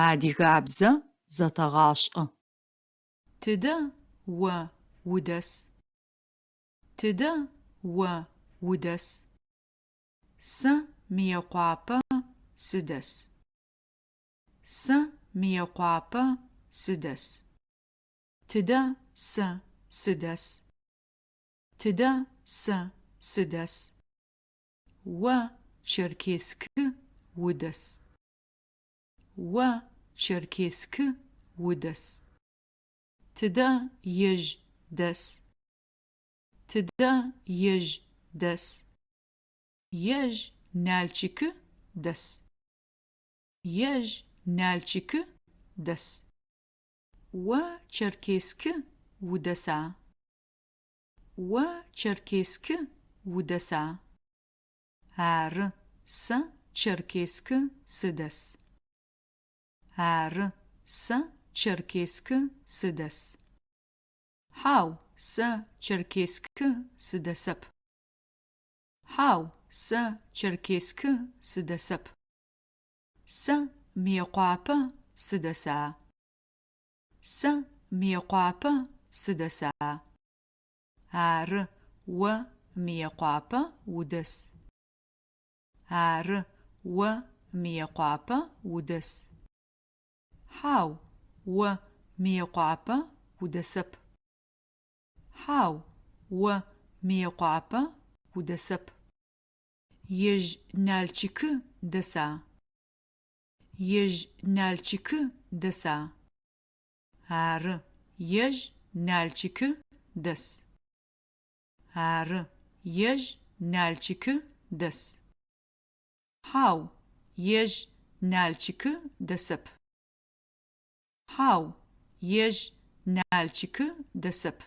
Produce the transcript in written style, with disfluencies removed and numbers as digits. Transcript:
Адыгабзэ зэтэгъашӏэ. Тыдэ о удэс? Тыдэ о удэс? Сэ Мыекъуапэ сыдэс. Сэ Мыекъуапэ сыдэс. Тыдэ сэ сыдэс? Тыдэ сэ сыдэс? О Черкесскэ удэс. О Черкесскэ удэс. Тыдэ ежь дэс? Тыдэ ежь дэс? Ежь Налчыкы дэс. Ежь Налчыкы дэс. О Черкесскэ удэса? О Черкесскэ удэса? Ары, сэ Черкесскэ сыдэс. Ары, сэ Черкесскэ сыдэс. Хьау, сэ Черкесскэ сыдэсэп. Хьау, сэ Черкесскэ сыдэсэп. Сэ Мыекъуапэ сыдэса? Сэ Мыекъуапэ сыдэса? Ары, о Мыекъуапэ удэс. Ары, о Мыекъуапэ удэс. Хьау, о Мыекъуапэ удэсэп. Хьау, о Мыекъуапэ удэсэп. Ежь Налчыкы дэса? Ежь Налчыкы дэса? Ары, ежь Налчыкы дэс. Ары, ежь Налчыкы дэс. Хьау, ежь Налчыкы дэсэп. Хьау, ежь Налчыкы дэсэп.